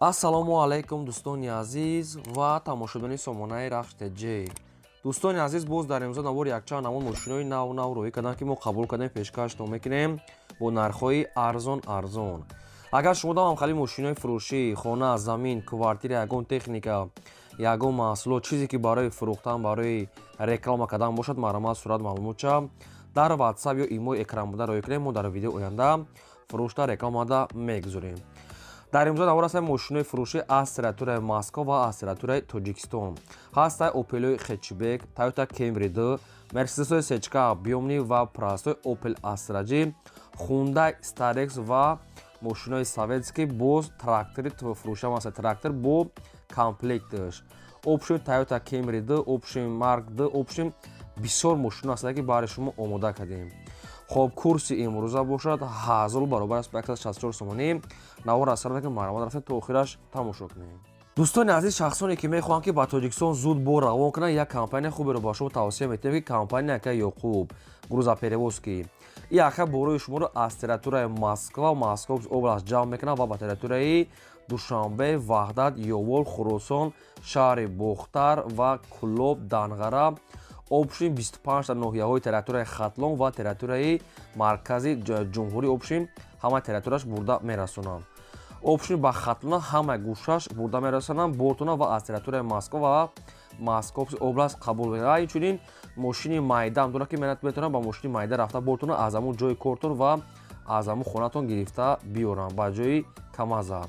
Ассалому алайкум, дӯстони азиз ва тамошобинони сомонаи Рахш ТЖ. Дӯстони азиз, боз дар имрӯза навори якчанд намуд мошинои нав нав роҳӣ кардам, ки мо қабул кардем, пешкаштон мекунем бо нархҳои арзон арзон. Агар шумо дам хали мошинои фурӯшӣ, хона, замин, квартира, ягон техника, ягон маҳсулот, чизе ки барои фурӯхтан, барои реклама кардан бошад, марҳамат, сурат, маълумотча дар WhatsApp ё имои экран буда роҳӣ кунем. Мо дар видеои оянда фурӯшта рекламада мегузорем. Дар имрӯза навор ҳастаи мошинои фурӯшӣ аз территорияи Москва ва аз территорияи Тоҷикистон. Ҳастаи Опелои хэтчбек, Toyota Camry 2, Mercedes сечка объёмный ва простой, Opel Astra G, Hyundai Starex ва мошинои советский, боз трактори фурӯшам ҳаста, трактор бо комплекташ. Общем, Toyota Camry 2, общем, Mark 2, общем, бисёр мошино ҳастанд, ки барои шумо омода кардем. Хоб, курси имрӯза бошад 1000 баробар аст ба 164 сомонӣ. Навор аз сар мекунем, марҳамат, рафтем, то охираш тамошо кунем. Дӯстони азиз, шахсоне ки мехоҳанд, ки ба Тоҷикистон зуд бор равон кунанд, як компания хуберо ба шумо тавсия метиҳем, ки компания ака Ёқуб грузоперевозки. И ака борои шуморо аз территорияи Москва, Московс област ҷамъ мекунад ва ба территорияи Душанбе, Ваҳдат, Ёвол, Хуросон, шаҳри Бохтар ва Кӯлоб, Данғара, общем, 25 ноҳияҳои территорияи Хатлон ва территорияи маркази ҷумҳурӣ, общем, ҳама территорияш бурда мерасонанд. Общем, ба Хатлона ҳама гӯшаш бурда мерасонанд бортона ва аз территорияи Москва ва Московский област қабул мекунанд. Инчунин мошини майдаам дорад, ки метавонанд ба мошини майда рафта бортона аз ҳамун ҷои кортон ва аз ҳамун хонатон гирифта биёранд ба ҷои Камаза.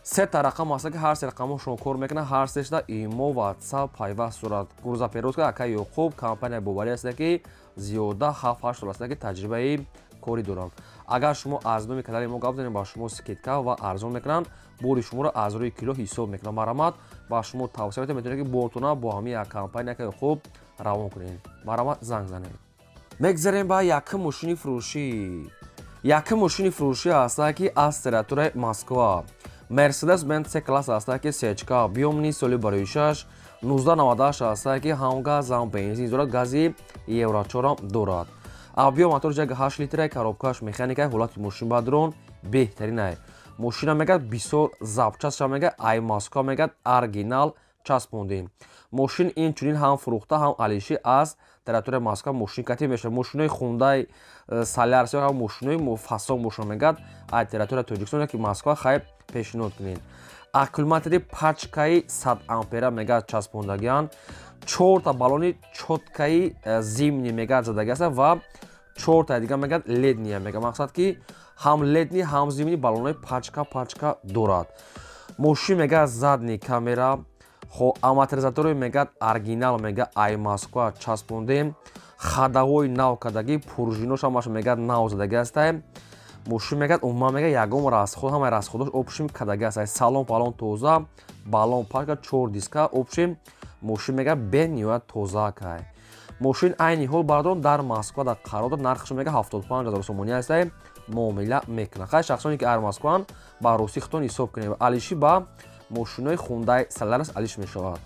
Сета рақам ҳаста, ки ҳар се рақамҳо шумо кор мекунад, ҳар сешта имо, WhatsApp пайваст сурат. Грузоперевозка ака Ёқуб компания боварӣ ҳаста, ки зиёда 7-8 сол аста, ки таҷрибаи корӣ доранд. Агар шумо аз номи канали мо гап занед, ба шумо скидка ва арзон мекунанд, бори шуморо аз рӯи кило ҳисоб мекунанд. Марҳамат, ба шумо тавсия метавонед, метавонед, ки бортона бо ҳамин як компания ака Ёқуб равон кунед. Марҳамат, занг занед. Мегзарем ба якум мошини фурӯшӣ. Якум мошини фурӯшӣ ҳаста, ки аз территорияи Москва Мерседес Бенз С класс ҳаста, ки сечка объёмный, соли барои 6 1998 ҳаста, ки ҳам газ, ҳам бензин дорад, гази Евро 4 дорад. Объём мотор 8 литра, коробкаш механика, ҳолати мошин бадрон беҳтаринай. Мошина мегад бисёр запчастша мегад ай Москва мегад оригинал часпондем. Мошин инчунин ҳам фурӯхта, ҳам алиши аз территорияи Москва мошин кати мешавад. Мошинои Хундай Солярис ҳам мошинои фасон бошад, мегад ай территорияи Тоҷикистон ки Москва хайб пешниҳод кунед. Аккумулятори пачкаи 100 ампера мегад часпондагиан, чорта баллони чёткаи зимний мегад задаги аст ва чорта дига мегад летний мега, мақсад ки ҳам летний, ҳам зимний баллонҳои пачка пачка дорад. Мошин мегад задний камера, хо амортизатори мегад оригинал мега ай Москва часпондем, ходовой нав кардагӣ, пружинош ҳамаш мегад нав задаги астай. Мошин мегад умуман мега ягон расход, ҳамаи расходош общем кардагӣ аст. Салон палон тоза, баллон пачка, чор диска, общем, мошин мега бениҳоят тоза кай. Мошин айни ҳол, бардорон, дар Москва дар қарор дорад, нархаш мега 75 000 сомонӣ астай, муомила мекунад. Хай, шахсоне ки ар Москваанд, ба русӣ худтон ҳисоб кунед. Алиши ба мошинои Хундай Солярис алиш мешавад.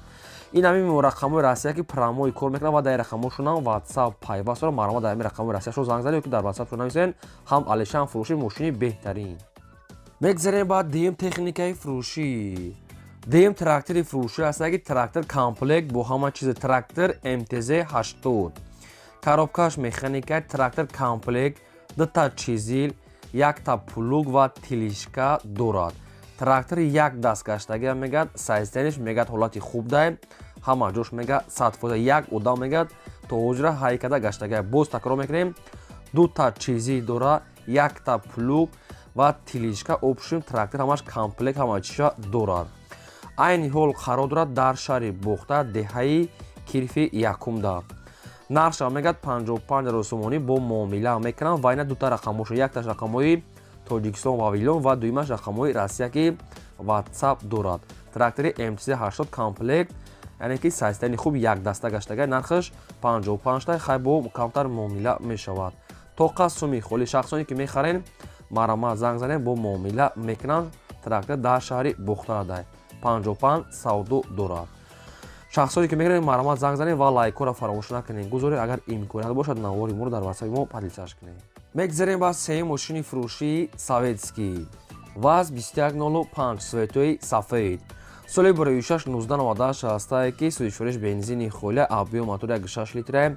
Ин ҳамин рақамҳои Россия, ки прямой кор мекунад ва дар рақамҳошонам WhatsApp пайваст дорад. Марҳамат, дар ҳамин рақамҳои Россияшо занг занед ё ки дар WhatsApp нависен, ҳам алиша, ҳам фурӯши мошини беҳтарин. Мегзарем ба дуюм техникаи фурӯшӣ. Дуюм трактори фурӯшӣ ҳаста, ки трактор комплект бо ҳама чизи, трактор МТЗ 80, коробкаш механика, трактор комплект, дута чизил, якта плуг ва тележка дорад. Трактори як даст гаштагиам мегад, состояниеш мегад ҳолати хуб дай, ҳама ҷош мега 100%, як одам мегад то ҳозира ҳай карда гаштагия. Боз такрор мекунем, дута чизил дора, якта плуг ва тележка, общем, трактор ҳамаш комплект, ҳама чиша дорад. Айни ҳол қарор дорад дар шаҳри Бохтар, деҳаи Кирфи якумда. Нархша мегад 55 000 сомонӣ, бо муомила мекунанд ва ина дута рақамҳошо, якташ рақамҳои Тоҷикистон Вавилон ва дуюмаш рақамҳои Россия, ки WhatsApp дорад. Трактори МТЗ 80 комплект, яъне ки состояни хуб, якдаста гаштага, нархаш 55 та, хай бо камтар муомила мешавад. Тоқа суми холи. Шахсоне ки мехарен, марҳамат, занг занед, бо муомила мекунанд. Трактор дар шаҳри Бохтардай, 55 савдо дорад. Шахсоне ки мегиред, марҳамат, занг занед ва лайкҳоро фаромӯш накунед, гузоред. Агар имконият бошад, навори моро дар ватсапи мо поделиться кунед. Мегзарем ба сеюм мошини фурӯшии советский. ВАЗ 2105 цветои сафед. Соли 2006 1998 ҳастае ки сӯзишвориш бензини холия, объём мотор 1,6 литра,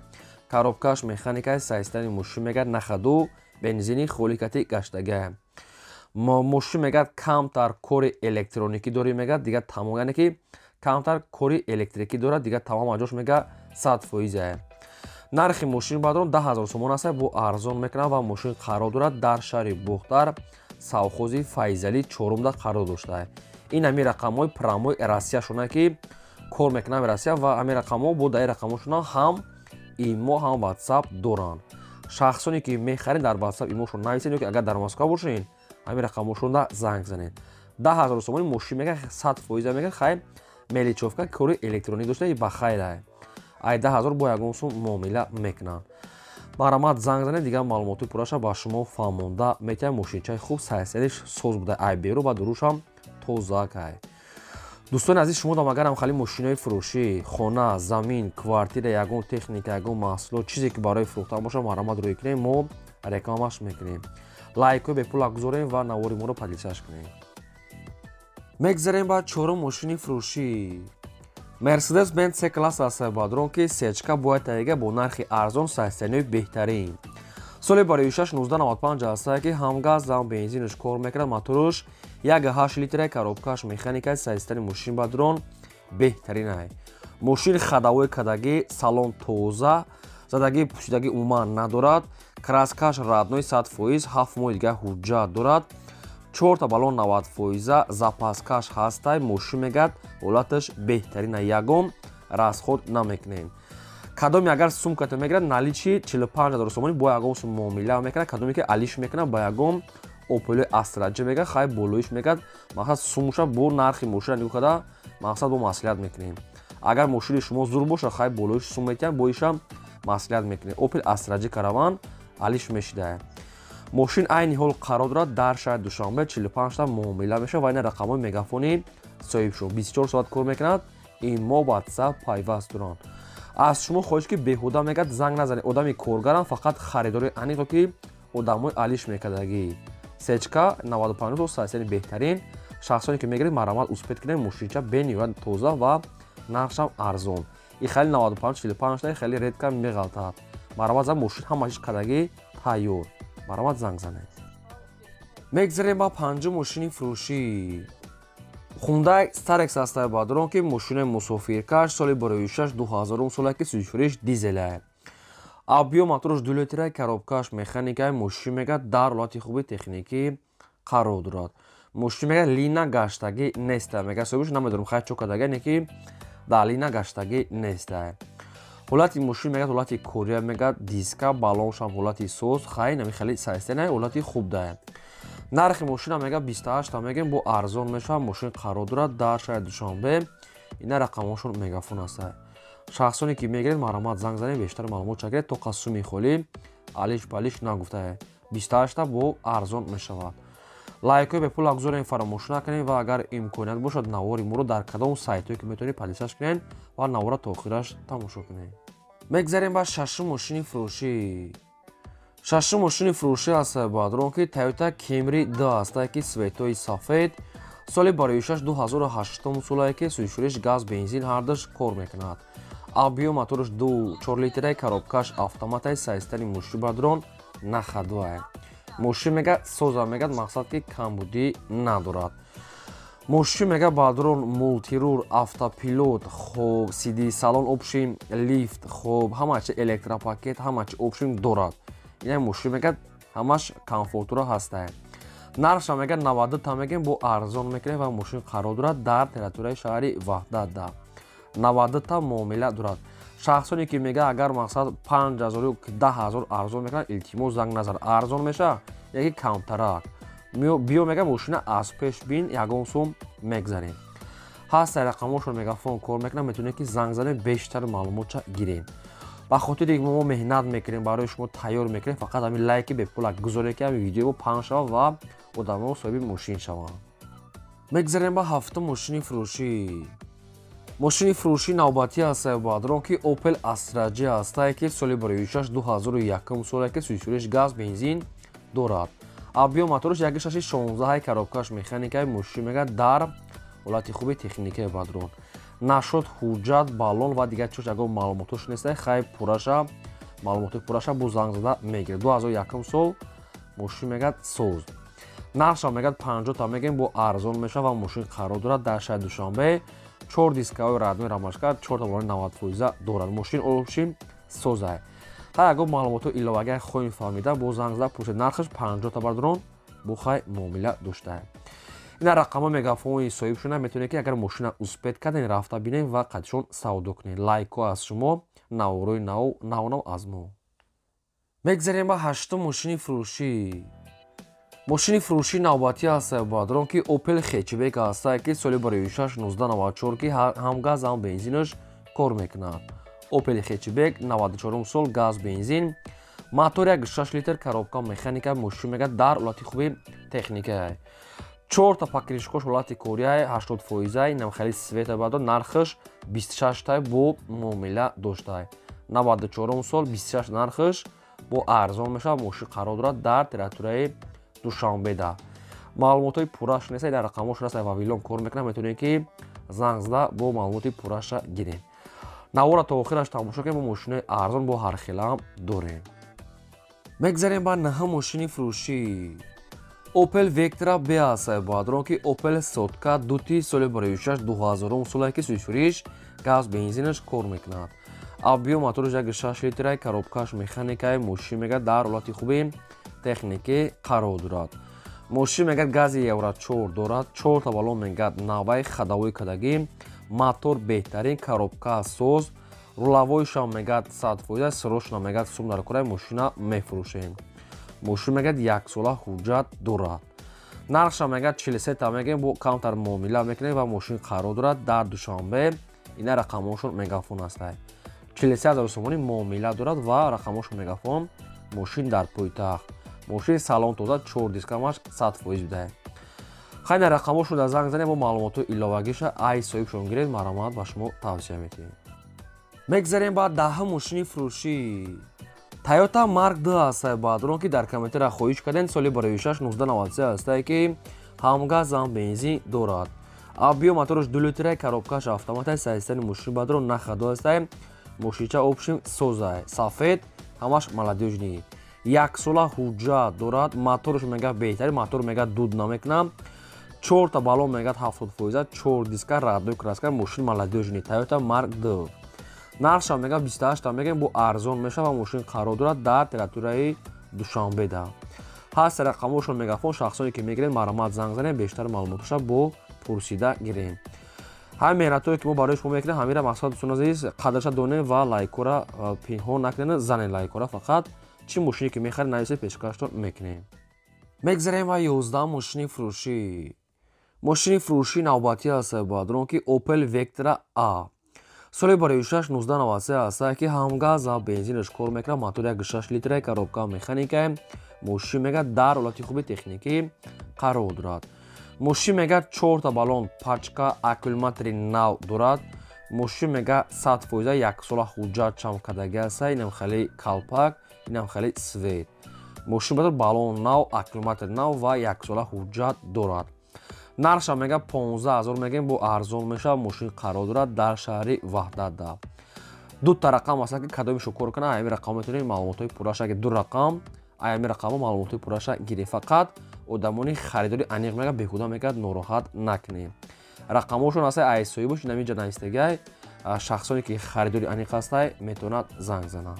коробкаш механикаи, состояни мошин мегад на ходу, бензини холикати гаштага. Мошин мегад камтар кори электроникӣ дорӣ, мегад дигар тамом, яъне ки камтар кори электрикӣ дорад, дигар тамом аҷош мега 100%. Нархи мошин бадрон 10 000 сомон аст, бо арзон мекунад ва мошин қарор дорад дар шаҳри Бохтар, совхози Файзалӣ чорумда қарор доштааст. Ин ҳамин рақамҳои прямой Россияшона ки кор мекунанд Россия ва ҳамин рақамҳо бо дар рақамҳошона ҳам имо ҳам WhatsApp доранд. Шахсоне ки мехаред дар WhatsApp имошон нависед ё ки агар дар Москва бошед ҳамин рақамҳошонда занг занед. 10 000 сомони мошин мега 100% мега, хай мелочёвка кори электроник дошта ба хайра. Ай 10 000 бо ягон сум муомила мекунанд. Марҳамат занг занед, дигар маълумоти пурраша ба шумо фаҳмонда метавонад. Мошинчаи хуб, состояниш соз буда, ай беру ва дурушам тоза кай. Дӯстони азиз, шумо дам агарам хали мошинои фурӯшӣ, хона, замин, квартира, ягон техника, ягон маҳсулот, чизе ки барои фурӯхтан бошад, марҳамат рӯй кунем, мо рекламаш мекунем. Лайкҳои бепула гузорем ва навори моро поделиться кунем. Мегзарем ба чорум мошини фурӯшӣ. Мерседес Бенц C класс аст бадрон ки сечка бояд таҳига бо нархи арзон, состояниҳои беҳтарин. Соли 2006 1995 ҳастае ки ҳам газ ҳам бензинаш кор мекунад, мотораш 1,8 литра, коробкаш механика, состояни мошин бадрон беҳтаринай. Мошин ходовой кадагӣ, салон тоза, задагӣ пӯшидагӣ умуман надорад, краскаш родной 100%, 7 моҳи дигар ҳуҷҷат дорад, чорта баллон 90%, запаскаш ҳастай. Мошин мегад ҳолаташ беҳтарина, ягон расход намекунем. Кадоме агар сумката мегирад, наличный 45 000 сомонӣ бо ягон сум муомила мекунад. Кадоме ки алиш мекунад ба ягон Опель Астра J мегад, хай болоиш мегад, мақсад сумуша бо нархи мошина нигоҳ карда, мақсад бо маслиҳат мекунем. Агар мошини шумо зур бошад, хай болоиш сум метиҳам, боишам маслиҳат мекунем. Опель Астра J Караван алиш мешидае. Мошин айни ҳол қарор дорад дар шаҳри Душанбе, 45 та муомила мешавад ва ина рақамҳои мегафони соҳибшо 24 соат кор мекунад, имо WhatsApp пайваст доранд. Аз шумо хоҳиш ки беҳуда мегад занг назанед, одами коргарам, фақат харидори аниқо ки одамои алиш мекардагӣ. Сечка 95 то состояни беҳтарин. Шахсоне ки мегиред, марҳамат успеть кунед, мошинча бениҳоят тоза ва нархшам арзон. И хеле 95 45 та хеле редко меғалтад. Марҳамат зан, мошин ҳамааш кардагӣ тайёр. Марҳамат занг занед. Мегзарем ба панҷум мошини фурӯшӣ. Хундай Старекс ҳастае бадрон ки мошинаи мусофиркаш, соли 2006 2000 соле ки сӯзишвориш дизелае. Объём мотораш 2 литра, коробкаш механикаи, мошин мегад дар ҳолати хуби техникӣ қарор дорад. Мошин мегад лина гаштагӣ неста, мегад соҳибаш намедонам хай чо кардага, не ки дар лина гаштагӣ неста. Ҳолати мошин мегад ҳолати кория, мегад диска, баллоншам ҳолати соз, хай нами хеле состояния ҳолати хуб дая. Нархи мошина мега 28 та мегем, бо арзон мешавад. Мошин қарор дорад дар шаҳри Душанбе. Ина рақамҳошон мегафон аст. Шахсоне ки мегиред, марҳамат занг занед, бештар маълумот чагиред, то қасуми холӣ алиш палиш нагуфтае. 28 та бо арзон мешавад. Лайкҳои бепул гузорем, фаромӯш накунед ва агар имконият бошад, навори моро дар кадом сайтҳое ки метавонед поделиться кунед ва навора то охираш тамошо кунед. Мегзарем ба шашум мошини фурӯшӣ. Шашум мошини фурӯшӣ аст бадрон ки Toyota Camry 2 ҳастае ки цветои сафед, соли 2006 2008 солае ки сӯзишвориш газ бензин ҳардаш кор мекунад. Объём мотораш 2,4 литра, коробкаш автоматай, состояни мошин бадрон на ходуай. Мошин мега соза, мегад мақсад ки камбудӣ надорад. Мошин мега бадрон мультирур, автопилот, хоб CD салон, общем лифт, хоб ҳама чи электропакет, ҳама чи общем дорад. Ина мошин мегад ҳамаш комфортура ҳастае. Нархша мегад 92 та мегем, бо арзон мекунем ва мошин қарор дорад дар территорияи шаҳри Ваҳдат, да 92 та муомила дорад. Шахсоне ки мега агар мақсад 5000 ё 10 000 арзон мекунад, илтимос занг назар, арзон меша яки камтарак. Биё мега мошина аз пеш бин, ягон сум мегзарем. Ҳаста рақамҳошон мегафон кор мекунад, метавонед ки занг занед, бештар маълумотша гирем. Ба хотире ки мо меҳнат мекунем, барои шумо тайёр мекунем, фақат ҳамин лайки бепулак гузоред ки ҳамин видео паҳн шавад ва одамо соҳиби мошин шаванд. Мегзарем ба ҳафтум мошини фурӯшӣ. Мошини фурӯшӣ навбатӣ аст бадрон ки Opel Astra J ҳастае ки соли 2006 2001 соле ки сӯзишвориш газ бензин дорад. Объём мотораш 1.6 16, коробкаш механикаи, мошин мегӯяд дар ҳолати хуби техникаи бадрон. Нашуд ҳуҷҷат, баллон ва дигар чиз ягон маълумотош неста. Хай, пурраша маълумотои пурраша бо занг зада мегирад. 2001 сол, мошин мегӯяд соз. Нархша мегӯяд 50 та мегӯем, бо арзон мешавад ва мошин қарор дорад дар шаҳри Душанбе. Чор дискаҳои родной, рамашка, чорта баллони 90% дорад. Мошин общем созай. Ҳар ягон маълумотҳои иловагӣ хоҳем фаҳмида, бо занг зада пурсед. Нархаш 50 та бардорон, бо хай муомила доштаем. Ина рақамҳо мегафони соҳиб шуда метавонед, ки агар мошина успеть кардем, рафта бинем ва қадишон савдо кунед. Лайкҳо аз шумо, наворои нав аз мо. Мегзарем ба ҳаштум мошини фурӯшӣ. Мошини фурӯшии навбатӣ ҳастае бадрон, ки Опел хэтчбек ҳастае, ки соли 2006 1994, ки ҳам газ, ҳам бензинаш кор мекунад. Опел хэтчбек 94 сол, газ, бензин, мотор 1.6 литр, коробка механика. Мошин мегӯяд дар ҳолати хуби техникае. Чорта покрышкош ҳолати корияй, 80 фоизай, инам хеле света бадо. Нархаш 26 тай, бо муомила доштай. 94 сол, 26 нархаш, бо арзон мешавад. Мошин қарор дорад дар территорияи Душанбеда. Маълумотҳои пурраш неста, дар рақамҳош раста, Вавилон кор мекунад. Метавонед, ки занг зада бо маълумоти пурраша гирем. Навора то охираш тамошо кунем, бо мошинои арзон бо ҳархелаам дорем. Мегзарем ба наҳум мошини фурӯшӣ. Opel Vectra B ҳастае бадрон, ки Opel сотка дути соли 2006 2000 солае, ки сӯйфуриш, газ, бензинаш кор мекунад. Объём мотораш 1.6 литрай, коробкаш механикаи. Мошин мегӯяд дар ҳолати хуби техникӣ қарор дорад. Мошин мегӯяд гази Евро 4 дорад, чорта баллон мегӯяд наваи ходовой кардагӣ, мотор беҳтарин, коробка соз, руловойшам мегӯяд 100%, срочно мегӯяд сум дар кораи, мошина мефурӯшем. Мошин мегӯяд яксола ҳуҷҷат дорад. Нархша мегӯяд 43 та мегӯем, бо камтар муомила мекунем ва мошин қарор дорад дар Душанбе. Ина рақамҳошон мегафон ҳастай. 43 000 сомонӣ муомила дорад ва рақамҳошон мегафон. Мошин дар пойтахт, мошин салон тоза, чор дискамаш 100% будае. Хайна рақамҳошон дар занг занем, бо маълумотҳои иловагиша ай соҳибшон гиред, марҳамат, ба шумо тавсия метиҳем. Мегзарем ба даҳум мошини фурӯшӣ. Тойота Марк 2 ҳастае баъдрон, ки дар комментария хоҳиш кардем. Соли 2006 1993 ҳастае, ки ҳам газ, ҳам бензин дорад. Объём мотораш 2 литрай, коробкаш автоматай. Состояни мошини баъдро на ходу ҳастае. Мошинча общем созай, сафед, ҳамаш молодёжный, яксола ҳуҷҷат дорад. Мотораш мега беҳтари мотор, мега дуд намекунам. Чорта баллон мегӯяд 70%, чор диска, родной краска, мошин молодёжный. Тойота Марк 2 нархшам мегӯяд 28 та мегӯем, бо арзон мешавад ва мошин қарор дорад дар территорияи Душанбеда. Ҳаст рақамҳошон мегафон. Шахсоне ки мегиред, марҳамат, занг занем, бештар маълумоташа бо пурсида гирем. Ҳамин меҳнатҳое ки мо барои шумо мекунем, ҳамира мақсад, дӯстони азиз, қадрша донем ва лайкора пинҳон накунем, занем лайкора. Фақат чӣ мошине ки мехаред, нависед, пешкаштон мекунем. Мегзарем ба 11 мошини фурӯшӣ. Мошини фурӯшии навбатӣ ҳаст баъдрон, ки Opel Vectra A соли 2006 1993 ҳастае, ки ҳам газ, ҳам бензинаш кор мекунад. Мотор 1.6 литра, коробка механика. Мошин мегӯяд дар ҳолати хуби техникӣ қарор дорад. Мошин мегӯяд чорта баллон пачка, аккумулятори нав дорад. Мошин мегӯяд 100%, яксола ҳуҷҷат чам кардагӣ аста. Инам хеле калпак, инам хеле свет. Мошин бадор баллон нав, аккумулятори нав ва яксола ҳуҷҷат дорад. Нархша мегӯяд 15 000 мегӯем, бо арзон мешавад. Мошин қарор дорад дар шаҳри Ваҳдатда. Дута рақам аст, ки кадомишо кор кунад, аями рақам метавонед маълумотҳои пурраша, ду рақам, аями рақамҳо маълумотҳои пурраша гиред. Фақат одамони харидори аниқ мегӯяд, беҳуда мегӯяд нороҳат накунед. Рақамҳошон ҳастай, ай соҳибош инамиҷа навистагиай. Шахсоне ки харидори аниқ ҳастай, метавонад занг занад.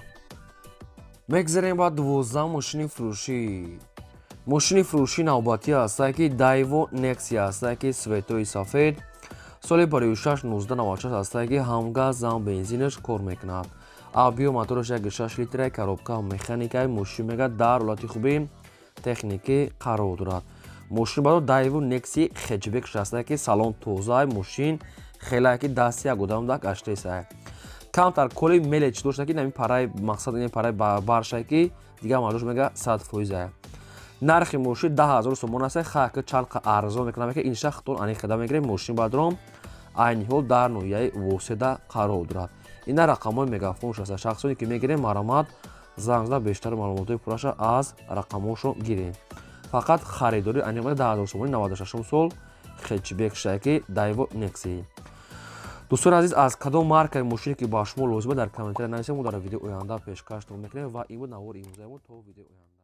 Мегзарем ба 12 мошини фурӯшӣ. Мошини фурӯшии навбатӣ ҳастае, ки Daewoo Nexia ҳастае, ки светои сафед, соли 2006 1996 ҳастае, ки ҳам газ, ҳам бензинаш кор мекунад. Объём мотораш 1.6 литра, коробка механикаи. Мошин мегӯяд дар ҳолати хуби техникӣ қарор дорад. Мошин бадо Daewoo Nexia хэтчбек ҳастае, ки салон тозаи, мошин хелае ки дасти як одам да гаштесае. Камтар коли мелочь дошта, ки нами параи мақсад, ин параи баршае, ки дигар маҷош мега 100%. Нархи мошин 10 000 сомон аст. Хака чанд арзон мекунам, ки инша хитон аниқ хида мегирем. Мошин бадром айни ҳол дар ноҳияи Воседа қарор дорад. Ина рақамҳои мегафонш аст. Шахсоне ки мегирем, марҳамат, занг зада бештар маълумотҳои пурраша аз рақамҳошон гирем. Фақат харидорӣ аниқ 10 000 сомонӣ, 96 сол хэтчбек шаяки Дайво Некси. Дӯстони азиз, аз кадом маркаи мошине ки ба шумо лозима, дар комментария нависед, мо дар видеои оянда пешкаштон мекунем. Ва ин буд навори имрӯзаи мо. То видеои оянда.